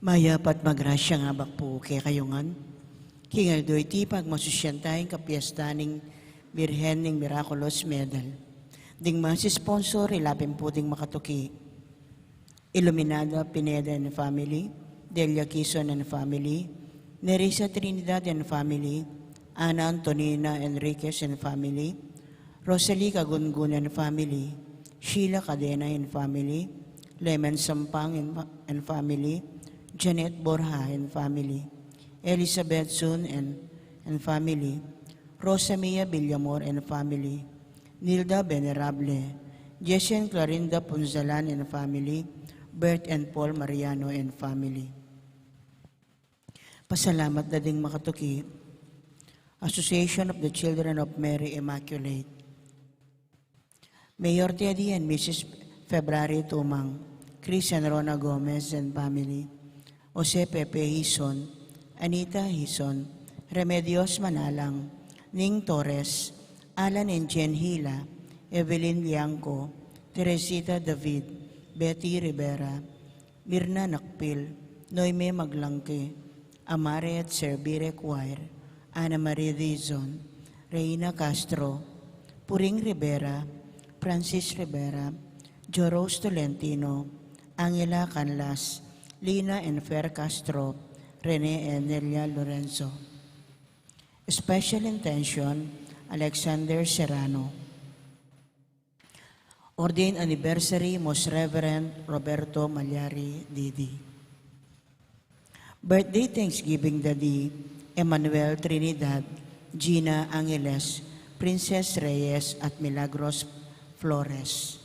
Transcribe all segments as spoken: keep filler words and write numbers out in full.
Mayap at magrasyang abak pu kekayu ngan. King aldo iti pagmasusyan taya ing kapiestan ning Birhen ning Miraculous Medal. Ding mass sponsor, ila pin pu ding makatuki: Iluminada Pineda and family, Delia Quizon and family, Nerissa Trinidad and family, Ana Antonina Enriquez and family, Rosalie Cagungun and family, Sheila Cadena and family, Lemon Sampang and, and family, Janet Borja and family, Elizabeth Sun and, and family, Rosa Mia Villamor and family, Nilda Venerable, Jesse and Clarinda Punzalan and family, Bert and Paul Mariano and family. Pasalamat da ding makatuki: Association of the Children of Mary Immaculate, Mayor Teddy and Missus February Tumang, Chris and Rona Gomez and family, Jose Pepe Hison, Anita Hison, Remedios Manalang, Ning Torres, Alan and Jen Hila, Evelyn Liangco, Teresita David, Betty Rivera, Mirna Nakpil, Noime Maglangke, Amare at Servire Choir, Ana Maria Dizon, Reina Castro, Puring Rivera, Francis Rivera, Joros Tolentino, Angela Canlas, Lina and Fer Castro, Rene and Nelia Lorenzo. Special intention, Alexander Serrano. Ordained anniversary, Most Reverend Roberto Malyari, D D. Birthday thanksgiving da di Emmanuel Trinidad, Gina Angeles, Princess Reyes, at Milagros Flores.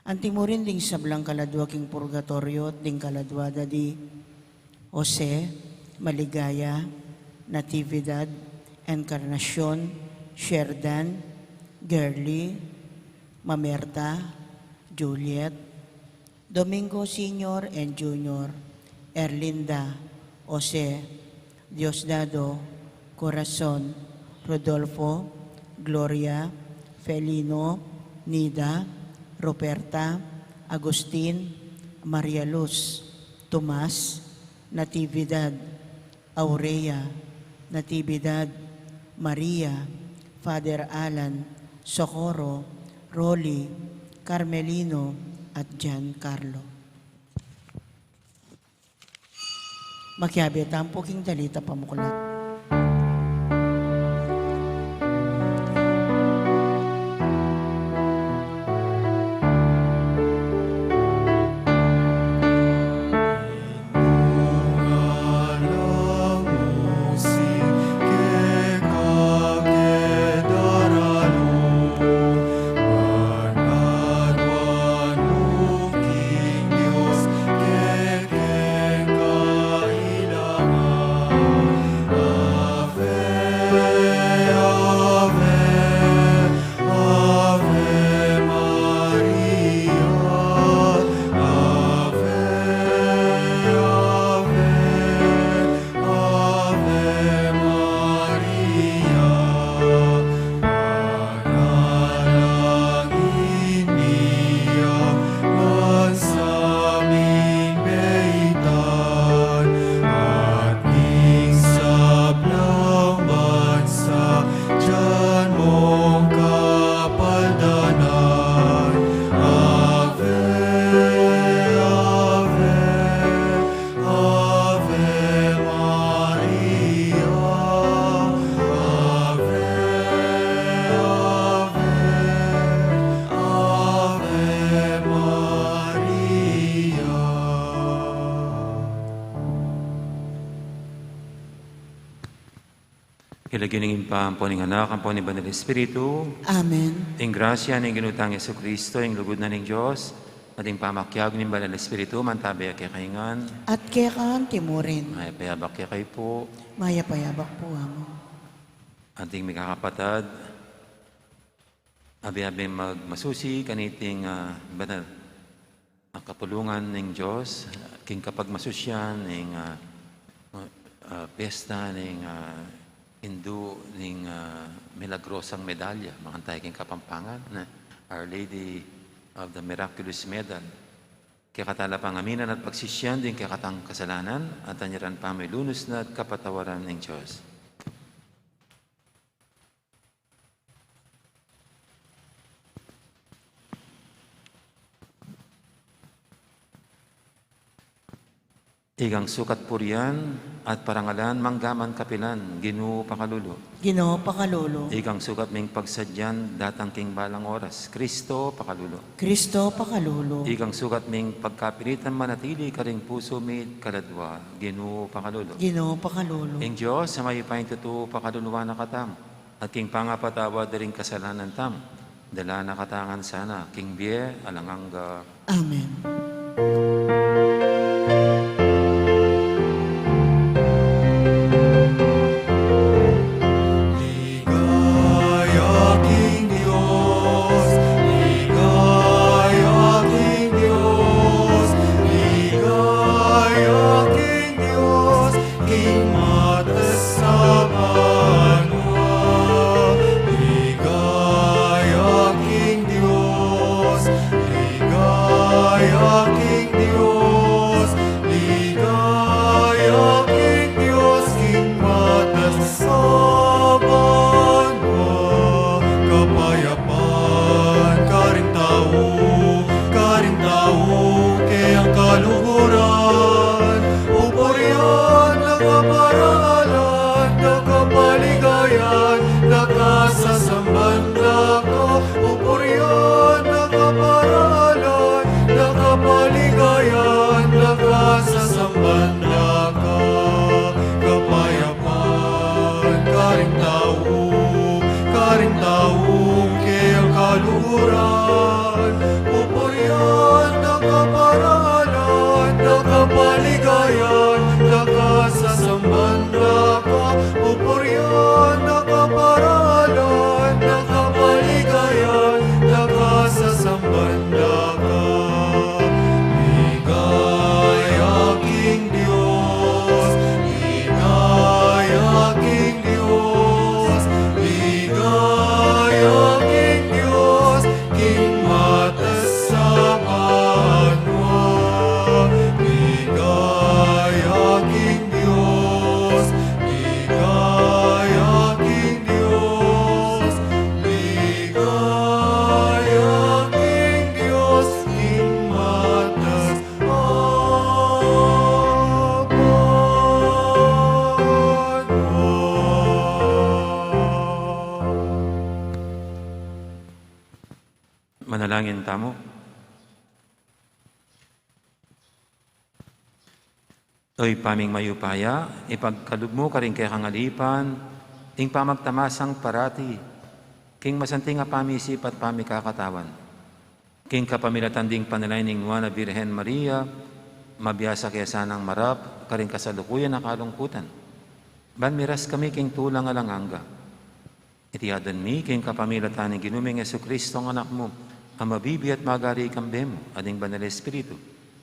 Anti mu rin ding sablang kaladua king purgatoryo, ding kaladua da di Jose, Maligaya, Natividad, Encarnacion, Sherdan, Gerly, Mamerta, Juliet, Domingo Senior and Junior, Erlinda, Jose, Diosdado, Corazon, Rodolfo, Gloria, Felino, Nida, Ruperta, Agustin, Maria Luz, Tomas, Natividad, Aurea, Natividad, Maria, Father Alan, Socorro, Rolly, Carmelino, at Giancarlo. Makiabe tamu pu king dalit a pamuklat. King lagyu ning Ibpa, ampo ning Anak, ampo ning Banal Espiritu. Amen. Ing grasya ning Ginu tang Jesucristo, ing lugud na ning Dios, at ing pamakiabe ning Banal Espiritu, mantabe ya kekayu ngan. At keka naman murin. Mayap a abak kekayu pu. Mayap a abak pu, Among. Ating mikakapatad, abe-abeng magmasusi kaniting, ah, banal a kapulungan ning Dios, king kapagmasusyan ning, ah, ah, piyesta ning, ah, indu ning, ah, milagrosang medalya, makanyan taya king Kapampangan, na Our Lady of the Miraculous Medal. Kekatang pangaminan at pagsisian ding kekatang kasalanan, at anyaran pamilunus na at kapatawaran ning Dios. Ikang sukat purian at parangalan manggaman kapilan, Ginu pakalulu. Ginu pakalulu. Ikang sukat ming pagsadyan datang king balang oras, Kristo pakalulu. Kristo pakalulu. Ikang sukat ming pagkapilitan manatili karing pusu mi kaladwa, Ginu pakalulu. Ginu pakalulu. Ing Dios a mayupayang tutu pakaluluan na katamu. At king pangapatawad da ring kasalanan tamu, dala na katamu ngan sana king bie alang angga. Amen. Ligaya king Dios, ligaya king Dios, ligaya king Dios, king matas a banua. Ligaya king Dios, ligaya king Dios, ligaya king Dios, king matas a banua. Kapayapan karing tau, karing tau keyang kaluguran, pupurian da ka, parangalan da ka, paligayan da ka, sasamban da ka, pupurian da ka, parangalan da ka, paligayan da ka, sasamban da ka. Kapayapan karing tau, karing tau keyang kaluguran, pupurian da ka, parangalan da ka, paligayan da ka, sasamban da ka, pupurian da ka, parangalan da ka, paligayan da ka, sasamban da ka. Ligaya king Dios, ligaya king Dios, ligaya king Dios, king matas a banua. Ligaya king Dios, ligaya king Dios, ligaya king Dios, king matas a banua. Manalangin tamu. O Ibpa ming mayupaya, ipagkalub mu karing kekang alipan ing pamagtamasang parati king masanting a pamisip at pamikakatawan. King kapamilatan ding panalangin ning Nuan a Birhen Maria, mabiasa ke sanang marap karing kasalukuyan a kalungkutan, ban miras kami king tulang alang angga. Iti aduan mi king kapamilatan ning Ginu ming Jesucristo, ing Anak mu, a mabibie at magari kambe mu at ning Banal a Espiritu,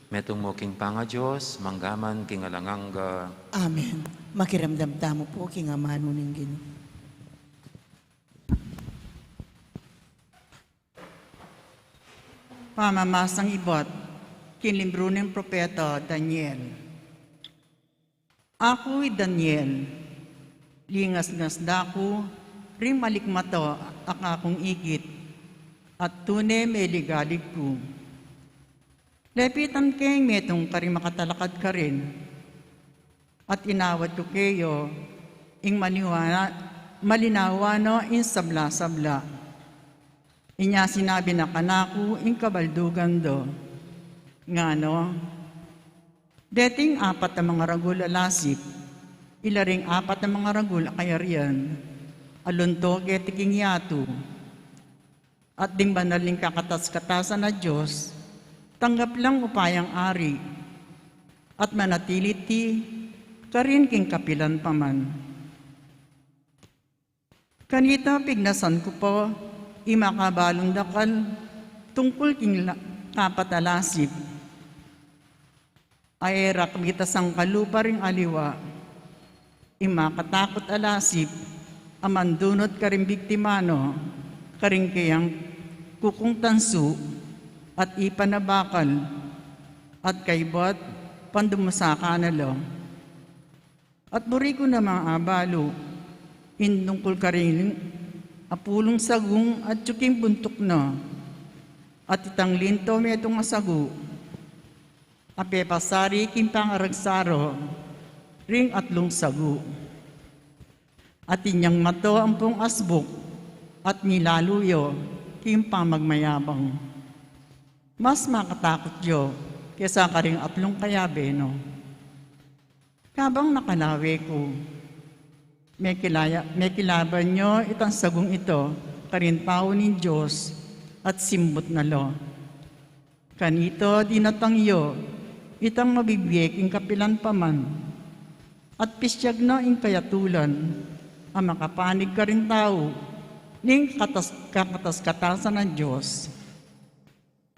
metung mu king pangaDios, manggaman king alang angga. Amen. Makiramdam tamu pu king amanu ning Ginu. Pamamasang ibat king libru ning propeta Daniel. Aku i Daniel, lingasngas da ku ring malikmata a kakung ikit, at tune meligalig ku. Lepitan ke ing metung karing makatalakad karin, at inawad ku keya ing maliwana-, malinawan na ing sabla-sabla. Inya sinabi na kanaku ing kabaldugan da, ngana, deting apat a mangaragul a lasip, ila ring apat a mangaragul a kayarian, alunto keti king yatu, at ding banal ning kakatas-katasan a Dios, tanggap lang upayang ari, at manatili ti karin king kapilan pa man. Kanita pignasan ku pa ing makabalung dakal tungkul king la-, kapat a lasip. A e ra kabitasan kalupa ring aliwa, ing makatakut a lasip a mandunut karing biktima na karing keyang kukung tansu at ipan a bakal, At kaybat, pandumusa ka na la. At buri ku namang abalu ing tungkul karing apulung sagu atyu king buntuk na, at itang linto metung a sagu a pepasari king pangaragsaru ring atlung sagu. At inyang mata ampong asbuk, at milalu ya king pamagmayabang. Mas makatakut ya kesa karing atlung kayabe na. Kabang nakalawe ku, mekilaya-, mekilaban ya itang sagung ita karing tau ning Dios, at simbut na la. Kanita dinatang ya itang mabibie king kapilan pa man, at pisyag na ing kayatulan a makapanig karing tau ning katas-, kakatas-katasan ning Dios.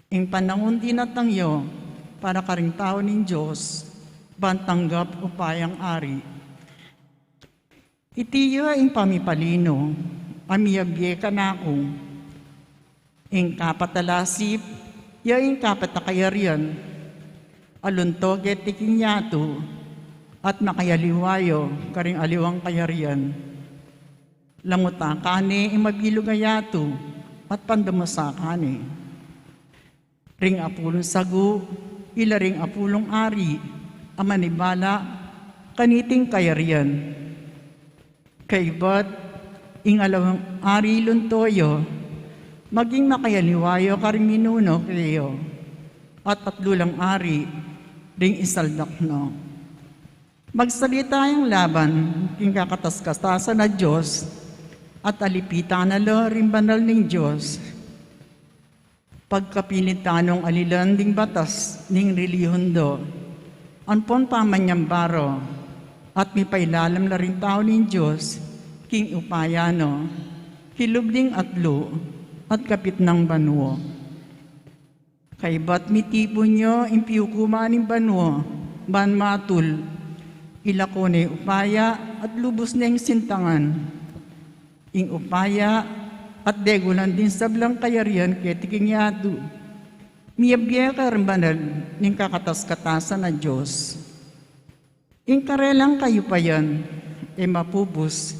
Ing panaun dinatang ya para karing tau ning Dios, ban tanggap upayang ari. Iti ya ing pamipalinu a miyabie kanaku. Ing kapat a lasip ya ing kapat a kayarian a lunto keti king yatu, at makayaliwa ya karing aliwang kayarian. Languta kane ing mabilug a yatu, at pandumusa kane. Ring apulung sagu, ila ring apulung ari a manibala kaniting kayarian. Kaybat, ing aliwang ari lunto ya, maging makayaliwa ya karing minuna keya, at atlu lang ari ring isaldak na. Magsalita yang laban king kakatas-katasan ning Dios, at alipitan na la ring banal ning Dios. Pagkapinit tanung alilan ding batas ning relihun da, ampon pamanyamba ra, at mipailalam la ring tau ning Dios king upaya na, kilub ding atlu at kapitnang banua. Kaybat mitipun ya ing piukuman ning banua, ban matul, ilako ne upaya at lubus neng sintangan. Ing upaya at degulan ding sablang kayarian keti king yatu, miyabie karing banal ning kakatas-katasan ning Dios. Ing karelang kayupayan e mapubus,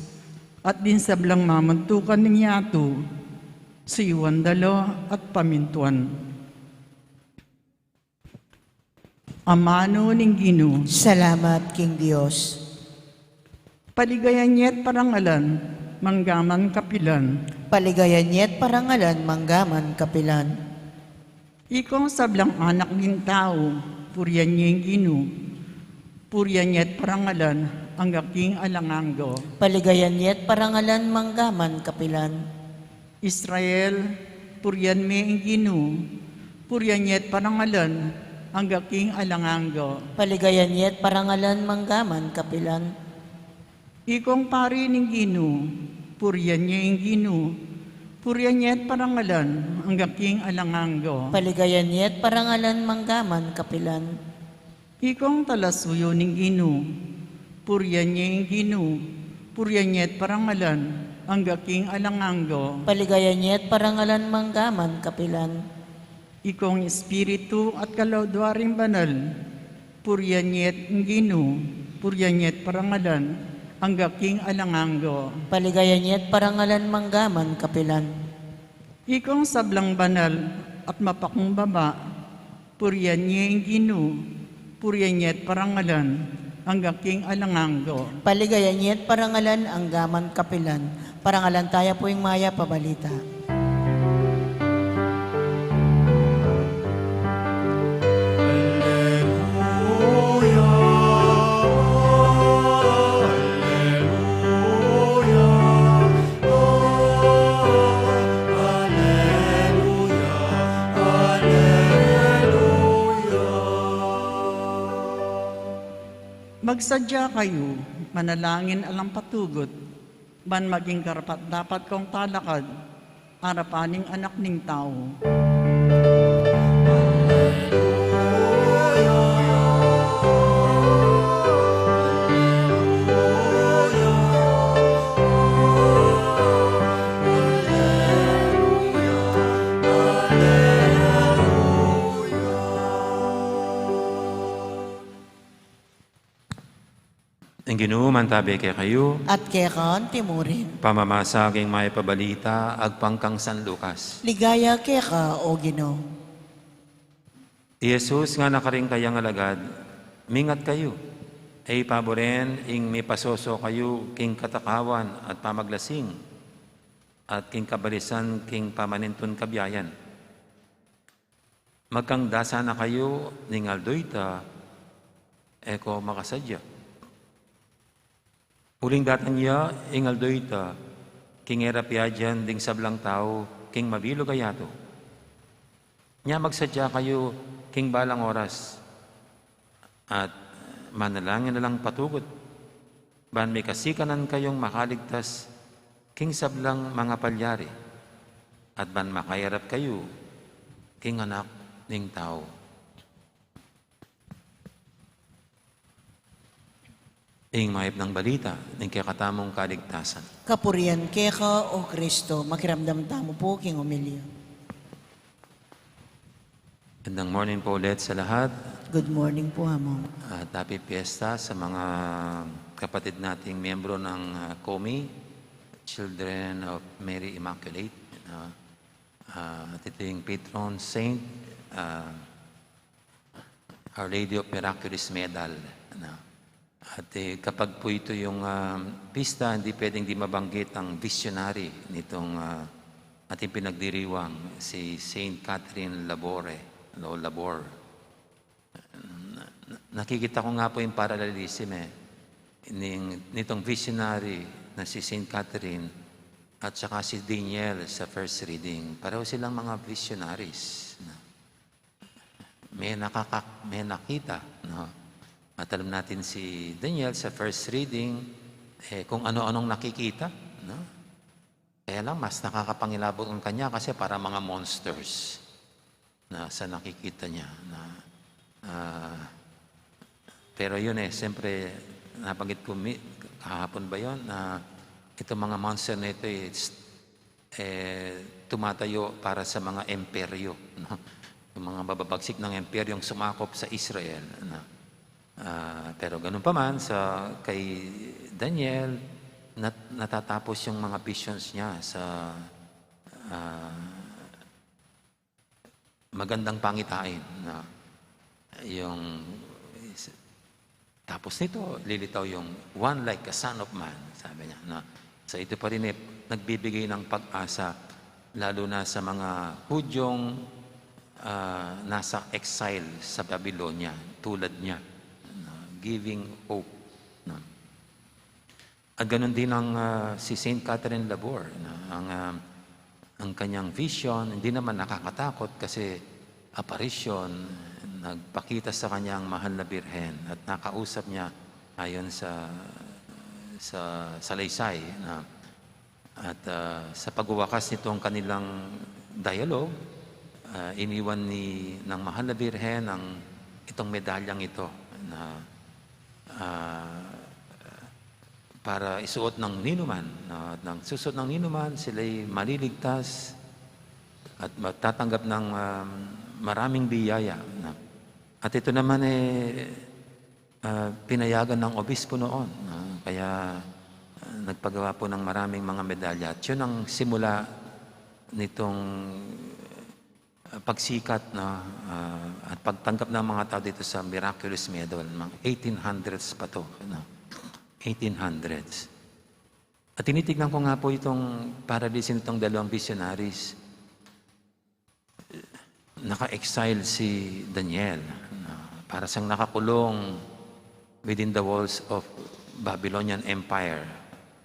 at ding sablang mamantukan ning yatu, suyuan da la at pamintuan. Amanu ning Ginu. Salamat king Dios. Paligayan ye't parangalan, manggaman kapilan. Paligayan ye't parangalan, manggaman kapilan. Ikong sablang anak ning tau, purian ye ing Ginu. Purian ye't parangalan, angga king alang angga. Paligayan ye't parangalan, manggaman kapilan. Israel, purian me ing Ginu, purian ye't parangalan, angga king alang angga. Paligayan ye't parangalan, manggaman kapilan. Ikong pari ning Ginu, purian ye ing Ginu, purian ye't parangalan, angga king alang angga. Paligayan ye't parangalan, manggaman kapilan. Ikong talasuyu ning Ginu, purian ye ing Ginu, purian ye't parangalan, angga king alang angga. Paligayan ye't parangalan, manggaman kapilan. Ikong Espiritu at kalauduaring banal, purian ye't ing Ginu, purian ye't parangalan, angga king alang angga. Paligayan ye't parangalan, manggaman kapilan. Ikong sablang banal at mapakumbaba, purian ye ing Ginu, purian ye't parangalan, angga king alang angga. Paligayan ye't parangalan, anggaman kapilan. Parangalan taya pu ing mayap a balita. Alleluia, alleluia. Alleluia, alleluia. Magsadya kayu, manalangin alang patugut, ban maging karapat-dapat kong talakad arapan ning Anak ning Tau. Ginu mantabe kekayu. At keka antimurin. Pamamasa king mayap a balita agpang kang San Lucas. Ligaya keka, O Ginu. I Jesus ngana karing kayang alagad, "Mingat kayu, e ipaburen ing mipasoso kayu king katakawan at pamaglasing, at king kabalisan king pamanintun kabiayan. Magkangdasa na kayu ning aldo ita, e ko makasadya. Uling datang ya ing aldo ita, king e ra piadyan ding sablang tau king mabilug a yatu. Nya magsadya kayu king balang oras, at manalangin na lang patugut, ban mikasikanan kayung makaligtas king sablang mangapalyari, at ban makairap kayu king Anak ning Tau." Ing mayap nang balita ning kekatamung kaligtasan. Kapurian keka, O Kristo. Makiramdam tamu pu king omilya. Magandang morning po ulit sa lahat. Good morning po, Among. At happy fiesta sa mga kapatid nating miyembro ng, ah, COMI, Children of Mary Immaculate, no? Ah, at ito yung patron saint, ah, Our Lady of Miraculous Medal, no? At, eh, kapag po ito yung, ah, pista, hindi pwedeng di mabanggit ang visionary nitong, ah, ating pinagdiriwang, si Saint Catherine Labore, o Labor. Na-, na-, nakikita ko nga po yung parallelism, eh, ning, nitong visionary na si Saint Catherine at saka si Daniel sa first reading. Pareho silang mga visionaries, no? May nakaka-, may nakita, no? At alam natin si Daniel sa first reading, eh, kung ano-anong nakikita, no? Kaya lang, mas nakakapangilabot ang kanya kasi para mga monsters na sa nakikita niya, na, ah, pero yun eh, siyempre, nabanggit ko mi-, kahapon ba yun, na itong mga monster na ito, it's, eh, tumatayo para sa mga imperyo, no? Yung mga mababagsik ng imperyong sumakop sa Israel, no? Ah, pero ganun pa man, sa kay Daniel, nat-, natatapos yung mga visions niya sa, ah, magandang pangitain, no? Yung, tapos nito, lilitaw yung "One like a son of man," sabi niya, no? So, ito pa rin eh, nagbibigay ng pag-asa, lalo na sa mga Hudyong, ah, nasa exile sa Babylonia, tulad niya, no? Giving hope, no? At ganun din ang, ah, si Saint Catherine Labor, no? Ang, ah, ang kanyang vision, hindi naman nakakatakot kasi aparisyon, nagpakita sa kanya ang mahal na Birhen at nakausap niya ayon sa, sa salaysay, no? At, ah, sa pagwawakas nitong kanilang dialogue, ah, iniwan ni, ng mahal na Birhen ang, itong medalyang ito na, ah, para isuot ng ninuman, no? At nang susuot ng ninuman, sila'y maliligtas at matatanggap ng, um, maraming biyaya, no? At ito naman, eh, ah, pinayagan ng obispo noon, no? Kaya, ah, nagpagawa po ng maraming mga medalya. At yun ang simula nitong, ah, pagsikat, no? Ah, at pagtanggap ng mga tao dito sa miraculous medal, mga eighteen hundreds pa to, no? Eighteen hundreds. At tinitignan ko nga po itong parallelism nitong dalawang visionaries. Naka-exile si Daniel, no? Para siyang nakakulong within the walls of Babylonian Empire.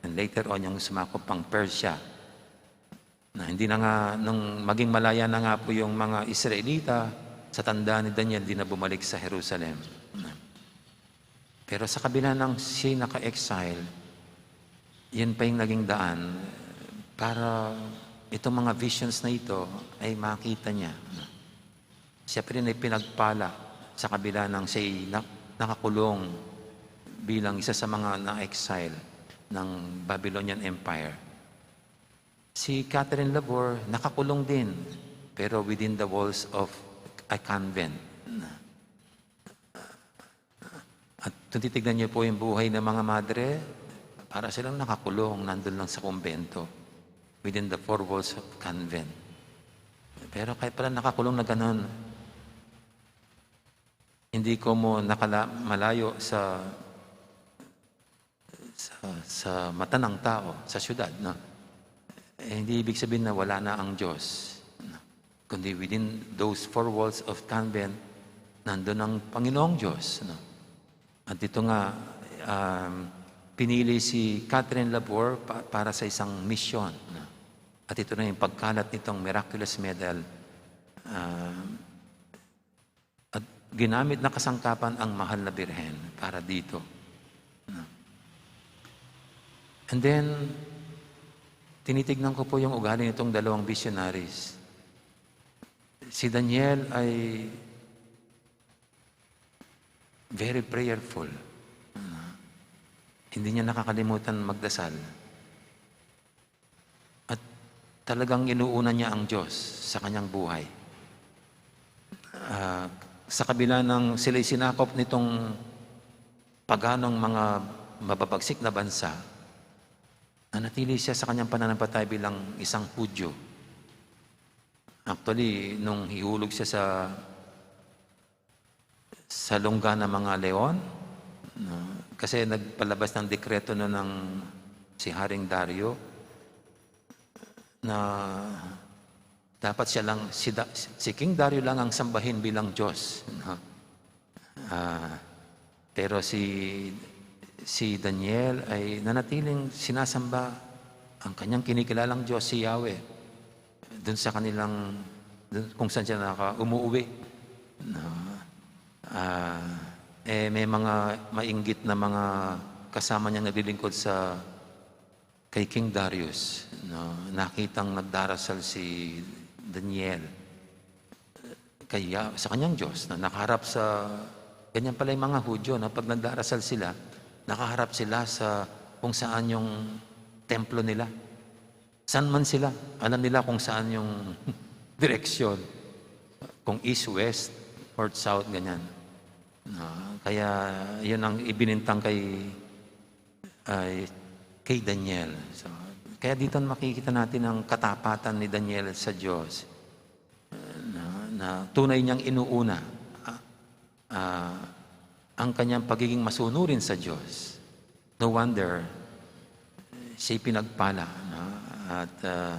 And later on, yung sumakop pang Persia. Na hindi na nga, nung maging malaya na nga po yung mga Israelita, sa tanda ni Daniel, di na bumalik sa Jerusalem. Pero sa kabila ng siya'y naka-exile, yan pa yung naging daan para itong mga visions na ito ay makita niya. Siya pa rin ay pinagpala sa kabila ng siya'y na-, nakakulong bilang isa sa mga na-exile ng Babylonian Empire. Si Catherine Labor nakakulong din, pero within the walls of a convent. At Kung titignan niyo po yung buhay ng mga madre, para silang nakakulong, nandun lang sa kumbento, within the four walls of convent. Pero kahit pala nakakulong na ganun, hindi ko mo nakala-, malayo sa, sa, sa mata ng tao, sa syudad, no? Eh, hindi ibig sabihin na wala na ang Diyos, no? Kundi within those four walls of convent, nandun ang Panginoong Diyos, no? At ito nga, um, pinili si Catherine Labor pa-, para sa isang misyon, no? At ito na yung pagkalat nitong miraculous medal, um, at ginamit na kasangkapan ang mahal na Birhen para dito, no? And then, tinitignan ko po yung ugali nitong dalawang missionaries. Si Daniel ay very prayerful. Ano? Hindi niya nakakalimutan magdasal. At talagang inuuna niya ang Diyos sa kanyang buhay. Ah, sa kabila ng sila'y sinakop nitong paganong mga mababagsik na bansa, nanatili siya sa kanyang pananampalataya bilang isang Hudyo. Actually, nung ihulog siya sa, sa lungga ng mga leon, no? Kasi nagpalabas ng dekreto no ng si Haring Dario na dapat siya lang, si Da-, si King Dario lang ang sambahin bilang Diyos, no? Ah, pero si, si Daniel ay nanatiling sinasamba ang kanyang kinikilalang Diyos, si Yahweh, dun sa kanilang, dun kung saan siya naka-, umuwi. No? Ah, eh, may mga mainggit na mga kasama niyang naglilingkod sa, kay King Darius, no? Nakitang nagdarasal si Daniel kaya sa kanyang Diyos, na nakaharap sa, ganyan pala yung mga Hudyo, no? Pag nagdarasal sila, nakaharap sila sa kung saan yung templo nila. Saan man sila, alam nila kung saan yung direksyon. Kung east, west, north, south, ganyan. No? Kaya yun ang ibinintang kay, ay, kay Daniel. So, kaya dito makikita natin ang katapatan ni Daniel sa Diyos. Na, na tunay niyang inuuna, ah, ah, ang kanyang pagiging masunurin sa Diyos. No wonder, siya'y pinagpala, no? At, ah,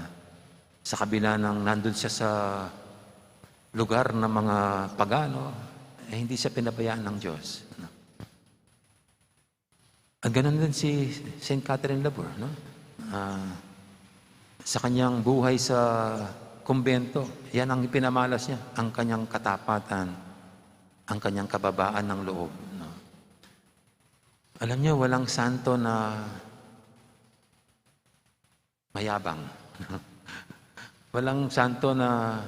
sa kabila ng nandun siya sa lugar ng mga pagano, eh, hindi siya pinabayaan ng Diyos, no? At ganun din si Saint Catherine Labor, no? Ah, sa kanyang buhay sa kumbento, yan ang pinamalas niya, ang kanyang katapatan, ang kanyang kababaan ng loob, no? Alam niyo, walang santo na mayabang. Walang santo na,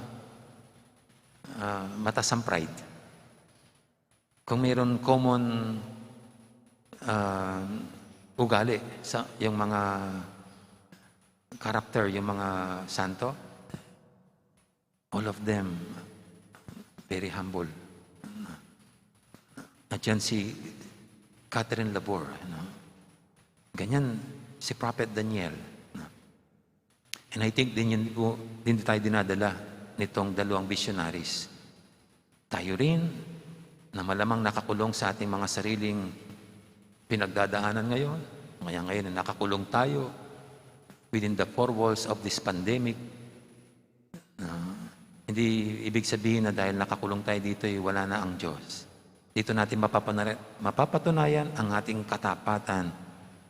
ah, mataas ang pride. Kung mayroon common, ah, ugali sa, yung mga character, yung mga santo, all of them very humble. At yan si Catherine Labor, no? Ganyan si Prophet Daniel, no? And I think din yun po, din tayo dinadala nitong dalawang missionaries. Tayo rin, na malamang nakakulong sa ating mga sariling pinagdadaanan ngayon. Kaya ngayon, nakakulong tayo within the four walls of this pandemic. No? Hindi ibig sabihin na dahil nakakulong tayo dito, eh, wala na ang Diyos. Dito natin mapapana-, mapapatunayan ang ating katapatan,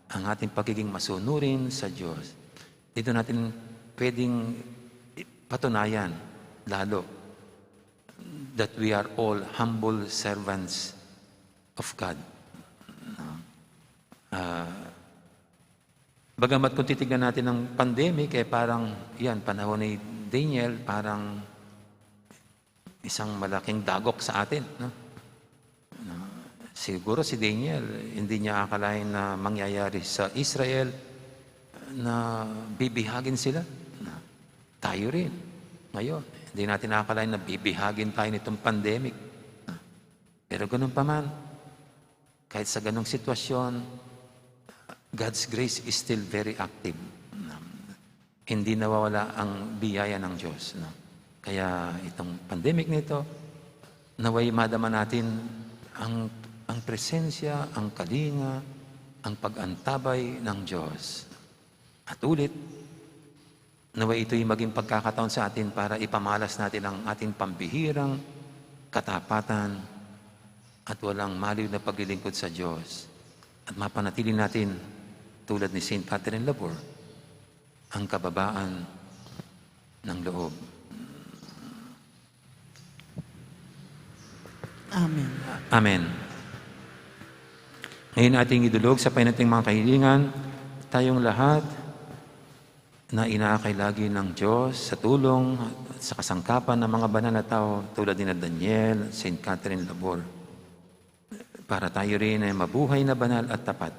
ang ating pagiging masunurin sa Diyos. Dito natin pwedeng patunayan lalo that we are all humble servants of God. No? Ah, bagamat kung titignan natin ang pandemic, eh, parang, yan, panahon ni Daniel, parang isang malaking dagok sa atin, no? No? Siguro si Daniel, hindi niya akalain na mangyayari sa Israel na bibihagin sila. No? Tayo rin. Ngayon, hindi natin akalain na bibihagin tayo nitong pandemic. No? Pero ganun pa man, Kahit sa ganung sitwasyon, God's grace is still very active. Hindi nawawala ang biyaya ng Diyos, no? Kaya itong pandemic na ito, nawa'y madama natin ang, ang presensya, ang kalinga, ang pag-antabay ng Diyos. At ulit, nawa ito'y maging pagkakataon sa atin para ipamalas natin ang ating pambihirang katapatan at walang maliw na paglilingkod sa Diyos. At mapanatili natin, tulad ni Saint Catherine Labor, ang kababaan ng loob. Amen. Amen. Ngayon ating idulog sa painating mga kahilingan, tayong lahat na inakay lagi ng Diyos sa tulong at sa kasangkapan ng mga banal na tao tulad ni Daniel, Saint Catherine Labor, para tayo rin ay mabuhay na banal at tapat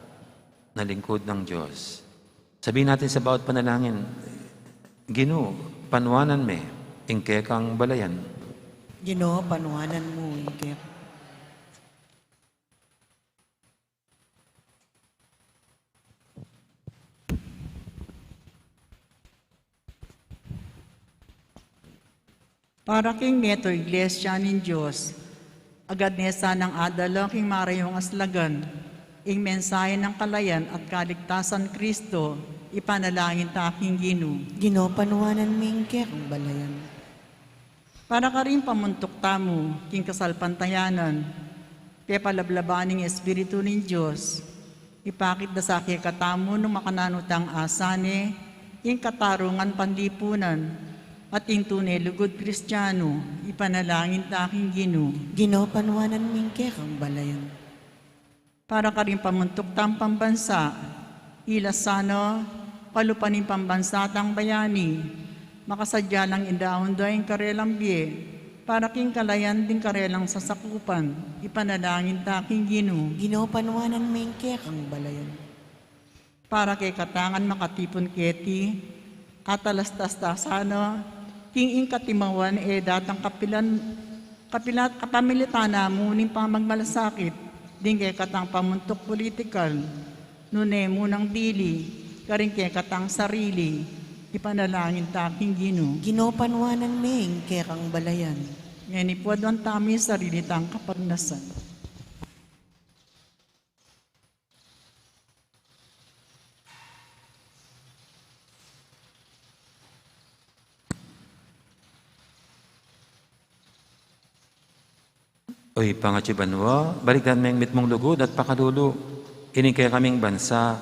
na lingkod ng Diyos. Sabihin natin sa bawat panalangin, "Ginu, panuanan me ing kekang balayan." Ginu, panuanan mu ing kekang Para king meto Iglesia ning Dios, agad ne sanang adala king marayung aslagan ing mensahe nang kalayan at kaligtasan Kristo, ipanalangin ta king Ginu. Ginu, panuanan me ing kekang balayan. Para karing pamuntuk tamu king kasalpantayanan, pepalablaban ning Espiritu ning Dios, ipakit da sa kekatamu nung makananu tang asane ing katarungan panlipunan at ing tune lugud Kristianu, ipanalangin ta king Ginu. Ginu, panuanan me ing kekang balayan. Para karing pamuntuk tang pambansa, ila sana kalupa ning pambansa tang bayani, makasadya lang idaun da ing karelang bie, para king kalayan ding karelang sasakupan, ipanalangin ta king Ginu. Ginu, panuanan me ing kekang balayan. Para kekatang makatipun keti, atalastas ta sana king ing katimawan e datang kapilan, kapilat, kapamilitan na mu ning pamagmalasakit ding kekatang pamuntuk politikal, nune mu nang bili karing kekatang sarili, ipanalangin ta king Ginu. Ginu, panuanan me ing kekang balayan. Ngeni pu aduan tamu ing sarili tang kapagnasan. O Ibpa a atsu ka banua, balikdan me ing mitmung lugud at pakalulu ining kekaming bansa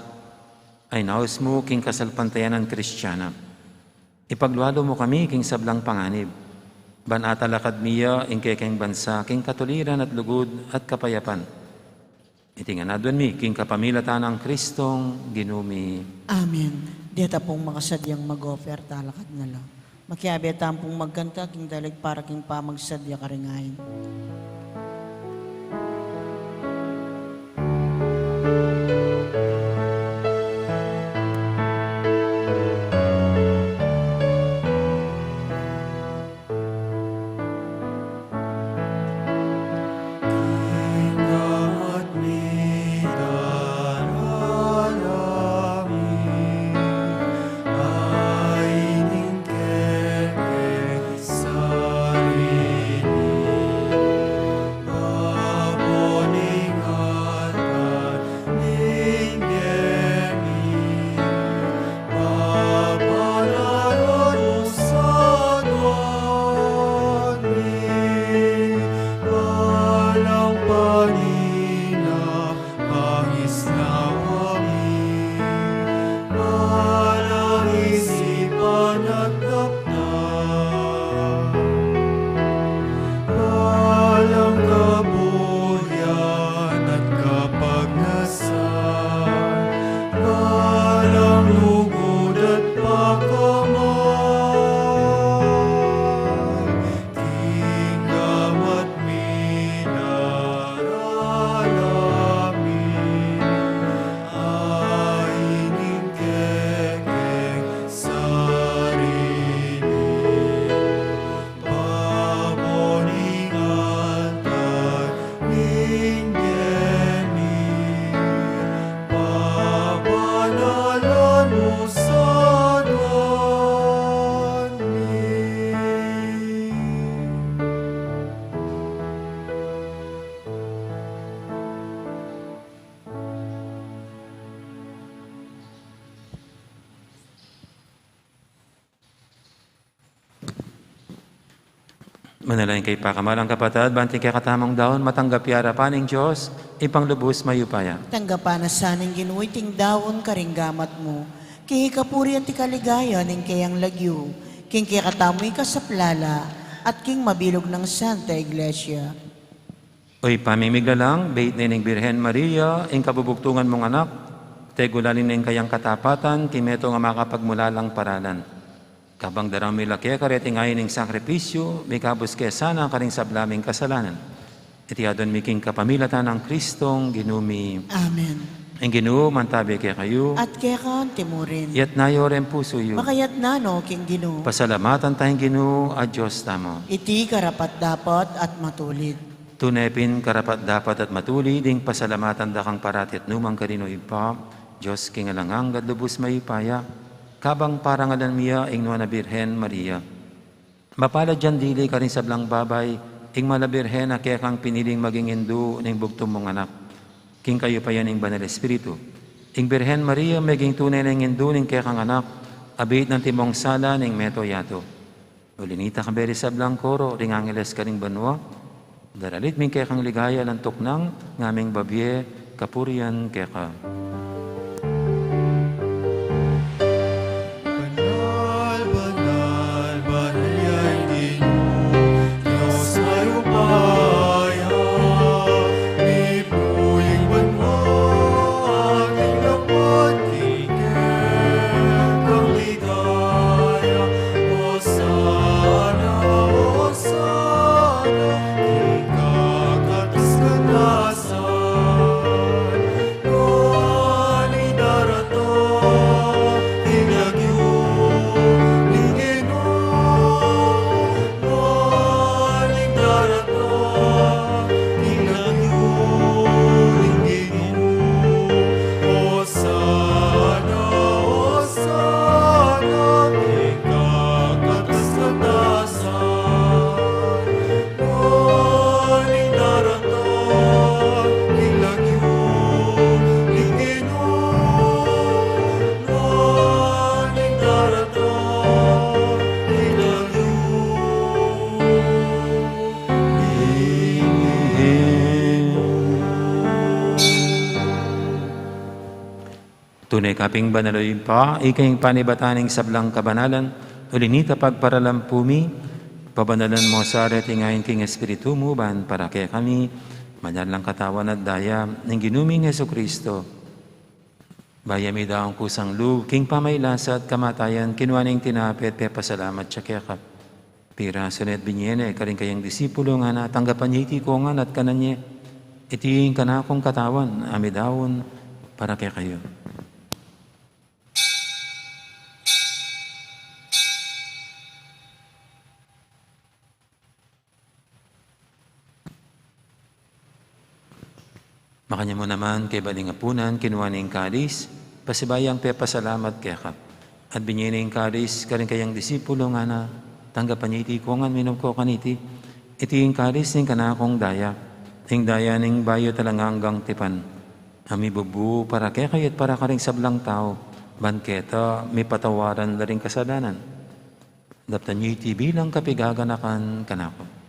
a inaus mu king kasalpantayanan Kristiana. Ipaglualu mu kami king sablang panganib, ban atalakad mi ya ing kekeng bansa king katuliran at lugud at kapayapan. Iti ngan aduan mi king kapamilatan nang Kristong Ginu mi. Amen. Deta pung makasadyang mag-offer, talakad na la. Makiabe tamu pung magkanta king dalig para king pamagsadya karing ain. Manalangin kayu pakamalan kung kapatad, ban iting kekatamung daun matanggap ya arapan ning Dios, Ibpang lubus mayupaya. Tanggapan na sa ning Ginu iting daun karing gamat mu, king ikapuri anti kaligayan ning keyang lagyu, king kekatamu ikasaplala, at king mabilug nang Santa Iglesia. O Ibpa ming miglalang, bait ne ning Birhen Maria ing kabubugtungan mung anak, tegulaling ne ing kayang katapatan king metung a makapagmulalang paralan. Kabang darang mi la keka reting ain ning sakripisyu, mikabus ke sana karing sabla ming kasalanan. Iti adwan mi king kapamilatan nang Kristong Ginu mi. Amen. Ing Ginu mantabi kekayu. At keka antimurin. Iyatas yu ring pusu yu. Makayatas no king Ginu. Pasalamatan taya ing Ginu a Dios tamu. Iti karapat-dapat at matulid. Tune pin karapat-dapat at matulid ing pasalamatan da kang parati at nukarin man, O Ibpa, Dios king alang angga at lubus mayupaya, kabang parangalan mi ya ing Nuan a Birhen Maria. Mapalad yang dili karing sablang babai, ing Mala Birhen a kekang piniling maging indu ning bugtung mung anak. King kayupayan ning Banal Espiritu, ing Birhen Maria meging tune nang indu ning kekang anak, abit nang timong sala ning meto yatu. Uli nita, kayabe ring sablang koro ring angeles karing banua, daralit mi ing kekang ligaya, lantuk nang ngaming babie kapurian keka. Banal, banal, banal ya ing Ginu, Dios mayupaya, mipuy ing banua at ing lapud king kekang ligaya. Hosana, Hosana, king kakatas-katasan. Nuan ing daratang king lagyu ning Ginu, nuan ing daratang king lagyu ning Ginu. Hosana, Hosana, king kakatas-katasan. Tune ka pin banal, O Ibpa, ika ing panibatan ning sablang kabanalan, uli nita pagparalan pu mi, pabanalan mu sa reting ain king Espiritu mu, ban para kekami maging katawan at daya ning Ginu ming Jesucristo. Bayu mi daun kusang lub king pamagkasakit at kamatayan, kinua ne ing tinape at pepasalamat ya keka. Pirasu ne at binie ne karing kayang disipulo, ngana, tanggapan ye iti kongan at kanan ye. Iti ing kanakung katawan a midaun para kekayu. Makanyan mu naman kaybat ning apunan, kinua ne ing kalis, pasibayu yang pepasalamat keka. At binie ne ing kalis karing kayang disipulo, ngana, tanggapan ye iti kongan, minum ko kaniti. Iti ing kalis ning kanakung daya, ing daya ning bayu at alang anggang tipan, a mibubu para kekayu at para karing sablang tau, ban keta mipatawaran la ring kasalanan. Daptan ye iti bilang kapaganakan kanaku.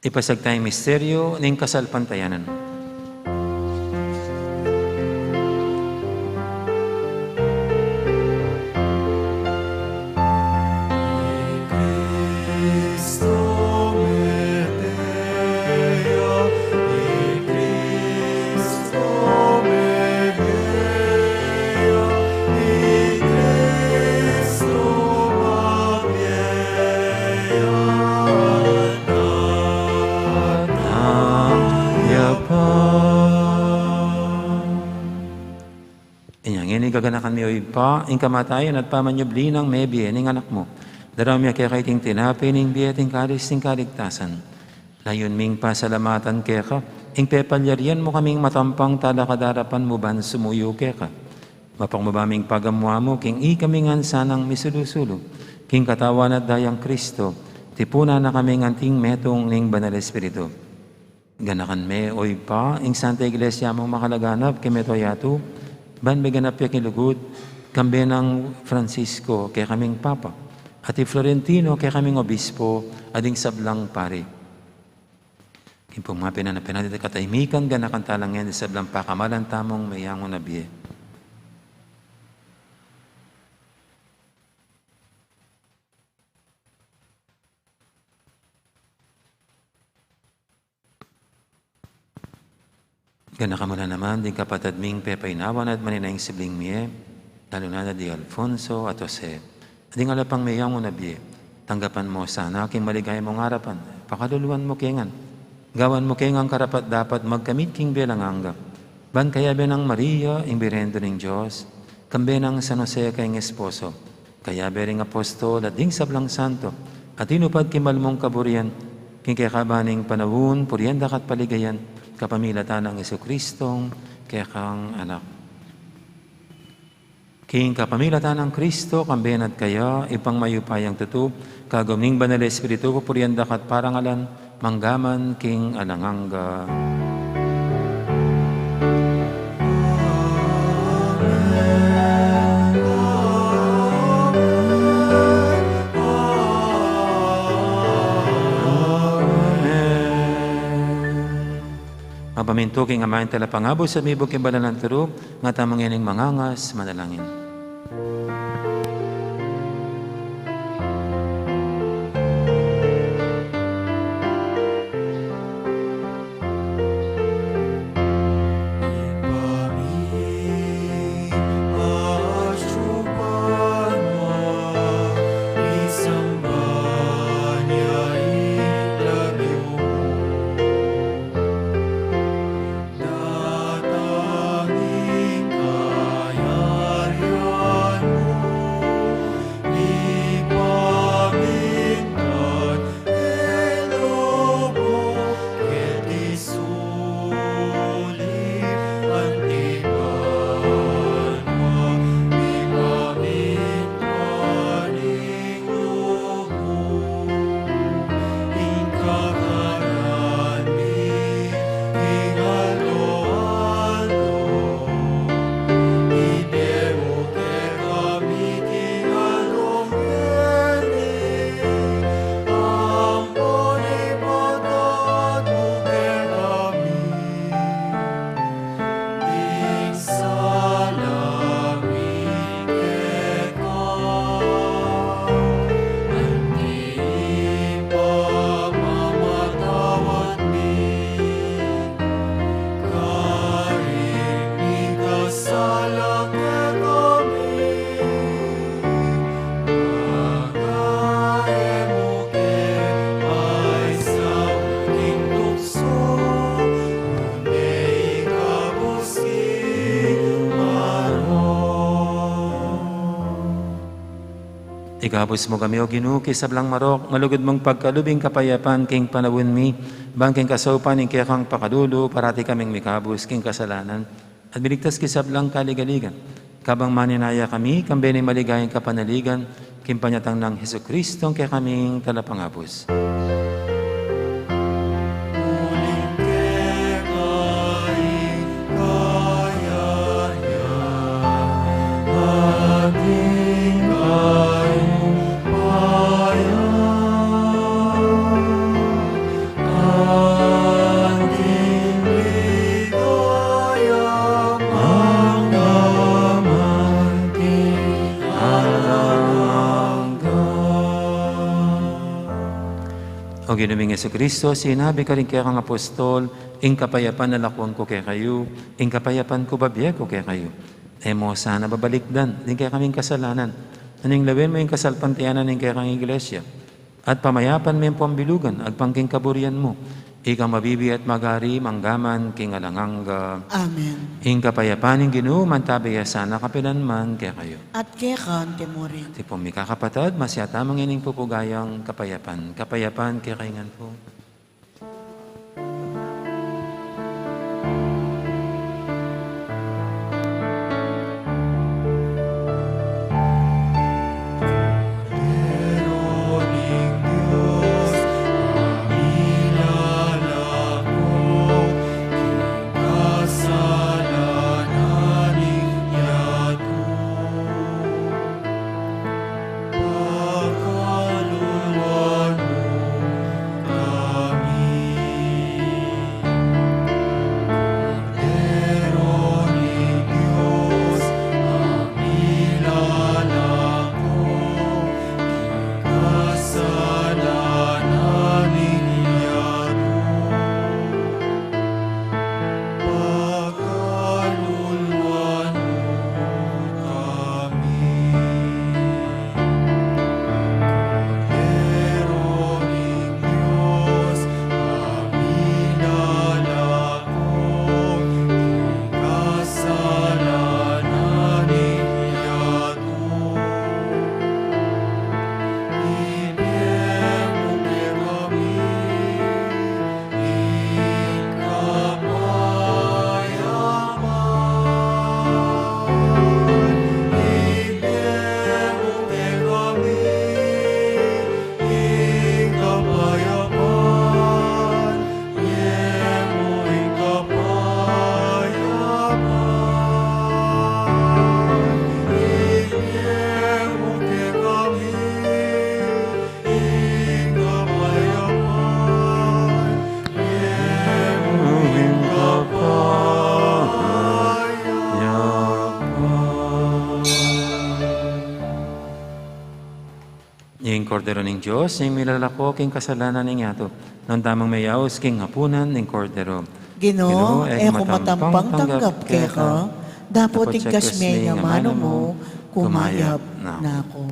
Ipasiag taya ing misteryu ning kasalpantayanan. Inya ngeni gaganakan mi, O Ibpa, ing kamatayan at pamanyubli nang mebie ning Anak mu. Daraun mi keka iting tinape ning bie at ing kalis ning kaligtasan. Layun ming pasalamatan keka ing pepalyarian mu kaming matampang talakad king arapan mu ban sumuyu keka. Mapakmu ba ming pagamu-amu mu king ikami ngan sanang misulu-sulu king katawan at dayang Kristo, tipunan na kaming anting metung ning Banal Espiritu. Ganakan me, o Ibpa, ing Santa Iglesia mung makalaganap king mabilug a yatu, ban miganap ya king lugud, kambe nang Francisco, kekaming Papa, at i Florentino, kekaming Obispo, at ding sablang pari. King pumapinanapinat iti katahimikan, ganakan ta la ngan ding sablang pakamalan tamung meyangu na bie. Ganakan mu la naman ding kapatad ming pepainawa na at manenaya king sibling mie, lalu na ding Alfonso at Jose, at ding ala pang meyangu na bie. Tanggapan mu la sana king maligaya mung arapan, pakaluluan mu kami ngan, gawan mu kami ngan karapat-dapat magkamit king bie alang angga. Ban kayabe nang Maria, ing Birhen ning Dios, kambe nang San Jose a kayang esposo, kayabe ring apostol at ding sablang santo a tinupad king mal mung kaburian, king kekaban ning panaun, purian da ka at paligayan, kapamilatan nang Jesucristong kekang Anak. King kapamilatan nang Kristo, kambe na at kaya, Ibpang mayupayang tutu, kagum ning Banal a Espiritu, pupurian da ka at parangalan, mangga man king alang angga. Mapamintu king Ama ing Talapangabus, at mibug king banal nang turu, ngatamu ngening mangangas, manalangin. Datang ing kayarian mu, ipamintan ing lub mu, keti sulip anti banua, ipamintan ing lub mu. Ing kakanan mi king aldo-aldo, ibie mu kekami king aldo ngeni, ampon ipatawad mu kekami ing sala mi keka, anti ing pamamatawad mi karing mikasala kekami. Manga e mu ke paisaul king tuksu, nune ikabus king marok. Ikabus mu kami, O Ginu, king sablang marok, malugud mung pagkalub ing kapayapan king panaun mi, ban king kasaupan ning kekang pakalulu, parati kaming mikabus king kasalanan at miligtas king sablang kaligaligan, kabang manenaya kami kambe ning maligayang kapanaligan, king panyatang nang Jesucristong kekaming Talapangabus. Uling keka ing kayarian, ampon ing kayupayan, anti ing ligaya mangga man king alang angga. O Ginu ming Jesucristo, sinabi mu karing kekang apostol, ing kapayapan lakwan ku kekayu, ing kapayapan ku bibie ku kekayu. E mu sana babalikdan ding kekaming kasalanan, nune lawen mu ing kasalpantayanan ning kekang Iglesia, at pamayapan me pu ing bilugan agpang king kaburian mu. Ika ing mabibie at magari mangga man king alang angga. Amen. Ing kapayapan ning Ginu mantabe ya sana kapilan man kekayu. At keka mu rin. Tipung mikakapatad, masiwa tamu ngening pupugayang kapayapan. Kapayapan kekayu ngan pu. Kordero ning Dios, ing milalako king kasalanan ning yatu. Nanu tamung meyaus king apunan ning Kordero. Ginu, Ginu, e ku matampang tanggap keka, dapot ing kasme ning amanu mu, kumayap na ku.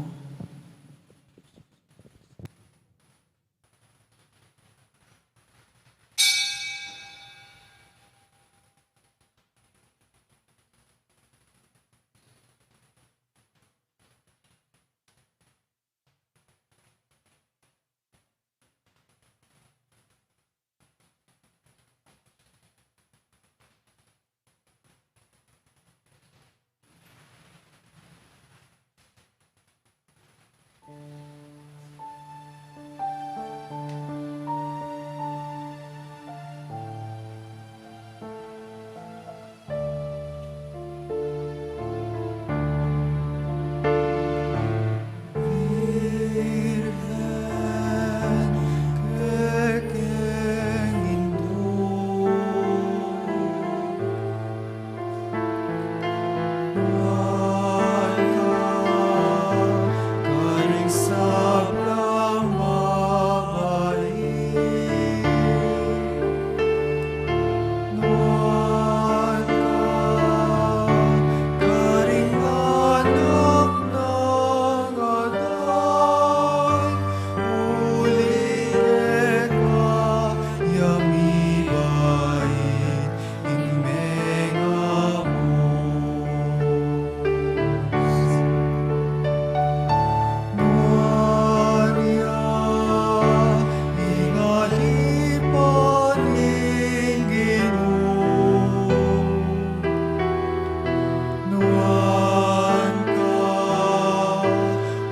Nuan ka,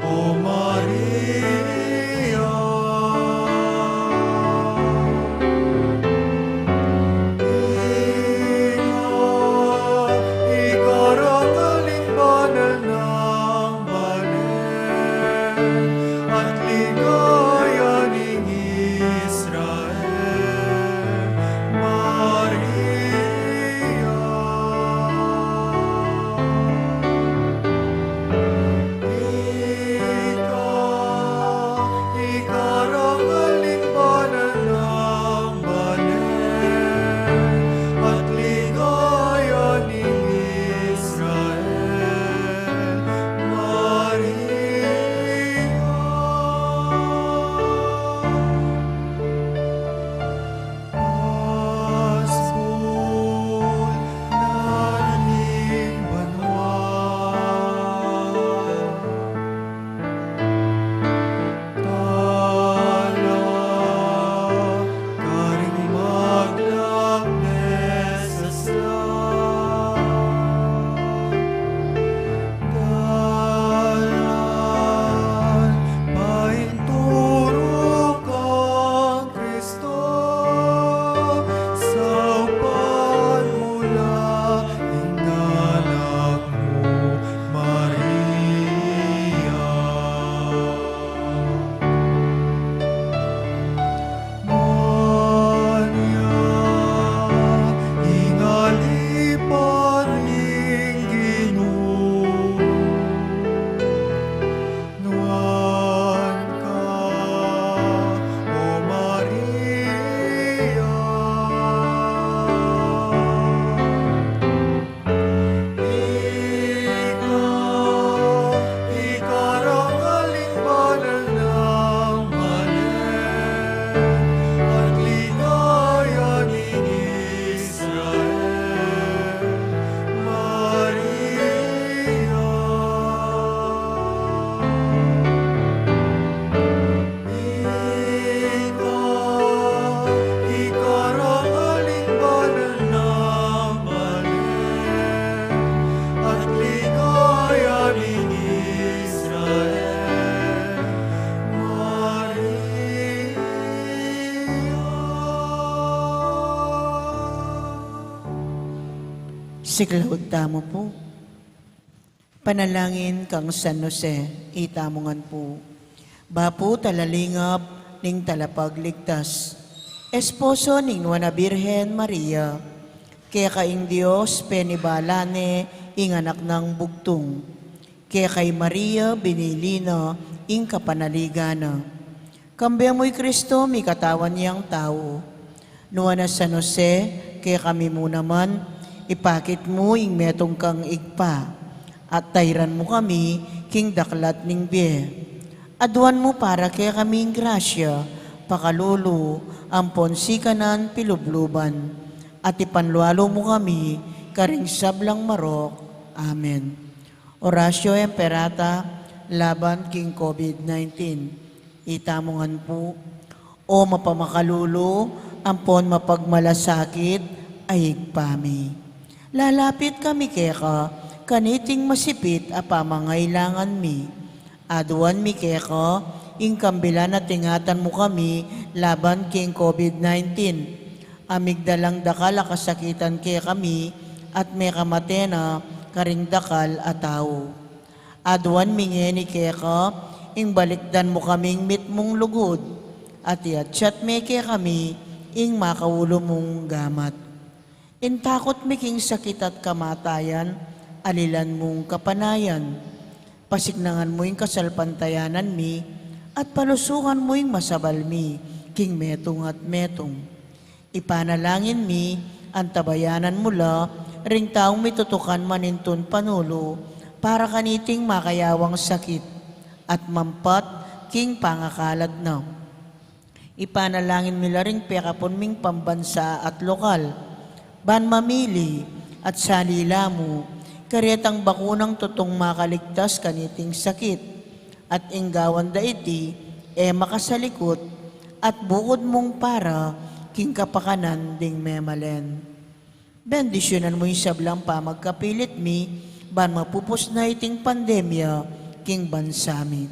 O Maria. Ika, ika rangaling banal nang Balen, at ligaya ning Israel, Maria. Ika, ika rangaling banal nang Balen, at ligaya ning Israel, Maria. Siklaud tamu pu. Panalangin kang San Jose, itamu ngan pu. Bapu talalingap ning Talapagligtas, esposo ning Nuan a Birhen Maria, keka ing Dios penibala ne ing Anak nang bugtung. Keka i Maria binili na ing kapanaligan na. Kambe mu i Kristo, mikatawan yang tau. Nuan a San Jose, kekami mu naman, ipakit mu ing metung kang Ibpa, at tairan mu kami king daklat ning bie. Aduan mu para kekami ing grasya, pakalulu, ampon sikanan pilubluban, at ipanlualu mu kami karing sablang marok. Amen. Oratio Imperata laban king COVID nineteen. Itamu ngan pu, O mapamakalulu ampon mapagmalasakit a Ibpa mi, lalapit kami keka kaniting masipit a pamangailangan mi. Aduan mi keka ing kambilan at ingatan mu kami laban king COVID nineteen. A migdalang dakal a kasakitan kekami at mekamate na karing dakal a tau. Aduan mi ngeni keka ing balikdan mu kaming mitmung lugud, at iatsat me kekami ing makaulu mung gamat. Ing takut mi king sakit at kamatayan, alilan mung kapanayan. Pasiknangan mu ing kasalpantayanan mi, at palusukan mu ing masabal mi king metung at metung. Ipanalangin mi, antabayanan mu la ring taung mitutukan manintun panulu para kaniting makayawang sakit at mampat king pangakalat na. Ipanalangin mi la ring pekapun ming pambansa at lokal, ban mamili at salila mu karetang bakunang tutung makaligtas kaniting sakit, at ing gawan da iti e makasalikut, at bukud mung para king kapakanan ding memalen. Bendisyunan mu ing sablang pamagkapilit mi, ban mapupus na iting pandemya king bansa mi.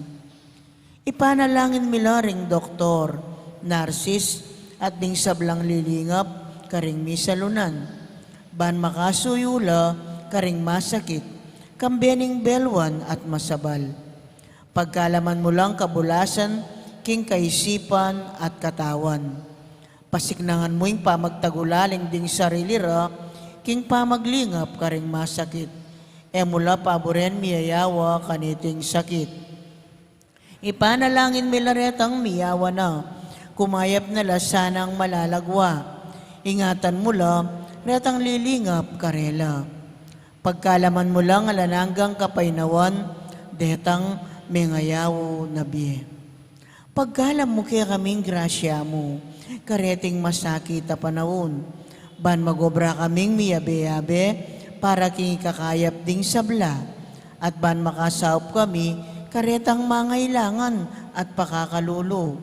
Ipanalangin mi la ring doktor, narsis, at ding sablang lilingap karing misalunan, ban makasuyu la karing masakit, kambe ning belwan at masabal. Pagkalaman mu lang kabulasan king kaisipan at katawan. Pasiknangan mu ing pamagtagulaling ding sarili ra king pamaglingap karing masakit. E mu la paburen miyayawa kaniting sakit. Ipanalangin mi la retang miyawa na, kumayap na la sanang malalagwa. Ingatan mu la retang lilingap karela. Pagkalaman mu lang alang anggang kapaynawan detang mengayaw na bie. Pagkalam mu kekaming grasya mu kareting masakit a panaun, ban magobra kaming miyabe-yabe para king ikakayap ding sabla, at ban makasaup kami karetang mangailangan at pakakalulu.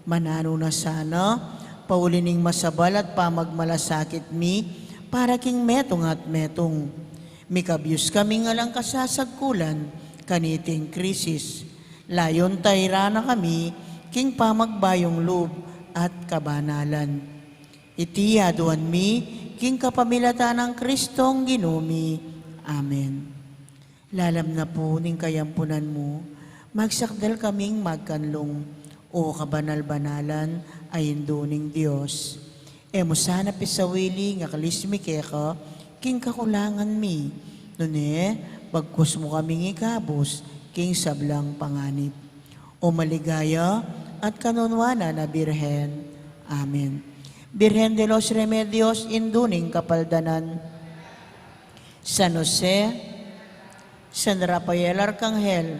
Mananu na sana, pauli ning masabal at pamagmalasakit mi para king metung at metung. Mikabyus kaming alang kasasagkulan kaniting krisis. Layun tairan na kami king pamagbayung lub at kabanalan. Iti aduan mi king kapamilatan nang Kristong Ginu mi. Amen. Lalam na pu ning kayampunan mu, magsakdal kaming magkanlung, O kabanal-banalan a Indu ning Dios. E mu sana pisawili ing akalis mi keka king kakulangan mi, nune bagkus mu kaming ikabus king sablang panganib. O maligaya at kanunuanan a Birhen. Amen. Birhen de los Remedios, Indu ning Kapaldanan. San Jose, San Rafael Arcangel,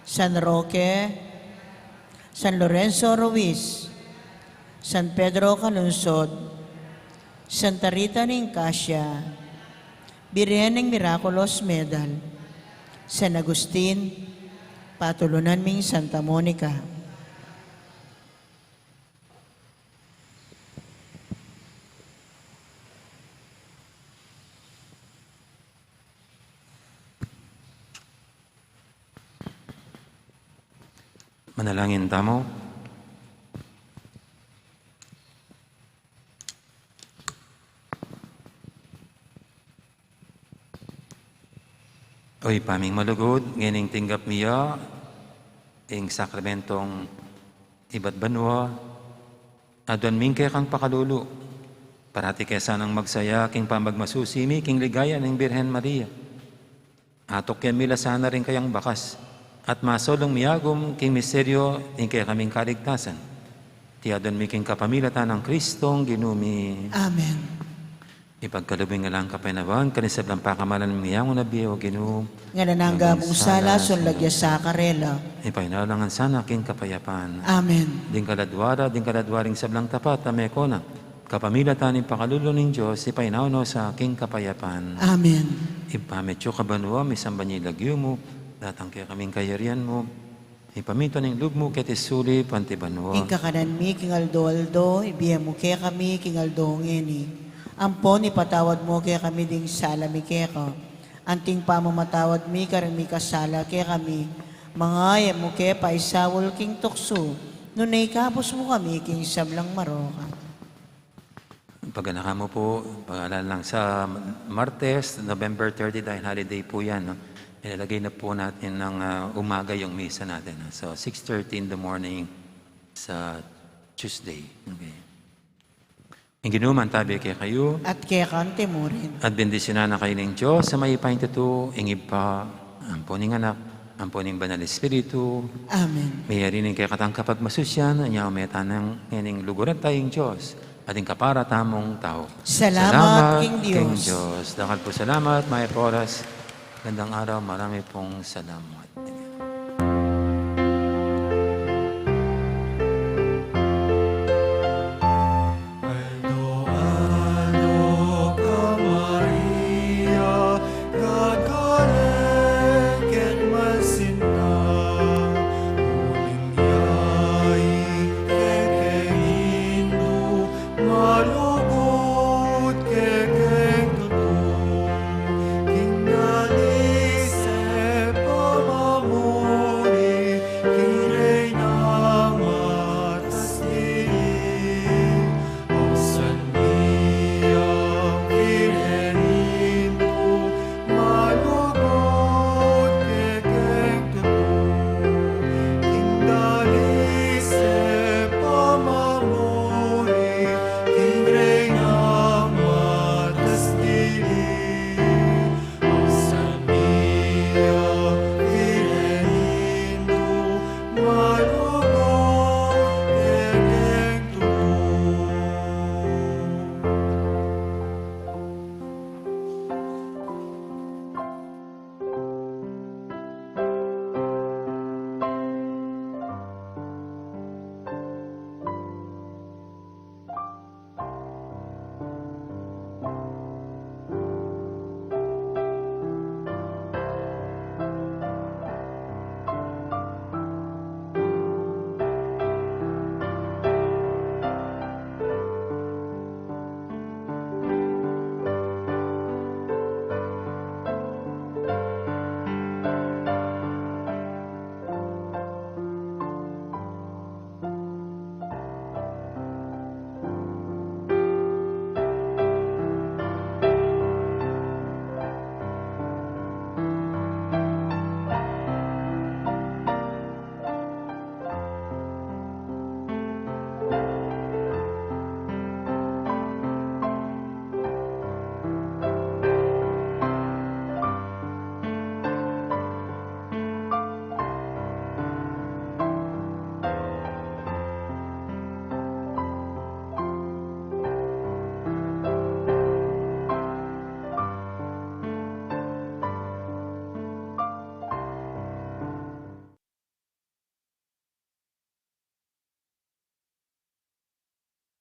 San Roque, San Lorenzo Ruiz, San Pedro Calungsod, Santa Rita ning Cascia, Birhen ning Miraculous Medal, San Agustin, patulunan ming Santa Monica. Manalangin tamu. O Ibpa ming malugud, ngening tinggap mi ya ing sakramentong ibat banua, aduan ming kekang pakalulu. Parati ke sanang magsaya king pamagmasusi mi king ligaya ning Birhen Maria. Atukyan mi la sana ring kayang bakas, At masulung miyagum king misteryu ning kekaming kaligtasan. Iti adwan mi king kapamilatan nang Kristong Ginu mi. Amen. Ipagkalub ing alang kapaynawan karing sablang pakamalan miyang unabie, O Ginu. Ngana nang angga mung sala, sunlag ya sa karela. Ipainawa la ngan sana king kapayapan. Amen. Ding kaladua da, ding kaladua ring sablang tapat a mekona, kapamilatan ning pakalulu ning Dios, ipainawa no sa king kapayapan. Amen. Ibpa mi atsu ka banua, misamban ya ing lagyu mu, datang kekami ing kayarian mu, mipamintuan ing lub mu keti sulip anti banua. Ing kakanan mi king aldo-aldo, ibie mu kekami king aldo ngeni. Ampon ipatawad mu kekami ding sala mi keka, anting pamamatawad mi karing mikasala kekami. Manga e mu ke paisaul king tuksu, nune ikabus mu kami king sablang marok. Paganakan mu pu, pag-alalang sa Martes, November thirty, dahil holiday pu yan, no? Ilalagay na pu natin ng, ah, umaga yung misa natin, no? So, six thirty in the morning sa Tuesday. Okay. Ing Ginu mantabi kekayu. At keka mu rin. At bendisyunan na kayu ning Dios a mayupaya king tutu, ing Ibpa, ampo ning Anak, ampo ning Banal Espiritu. Amen. Meyari ne ing kekatang kapagmasusyan, inya mete na ngeni ing lugud tamu king Dios, at ing kapara tamung tau. Salamat king Dios. Dakal pung salamat, mayap a oras. Gandang araw, marami pung salamat. Aldo-aldo ka, Maria, gagaling keng masinag, uling ya ing kekeng indu, malu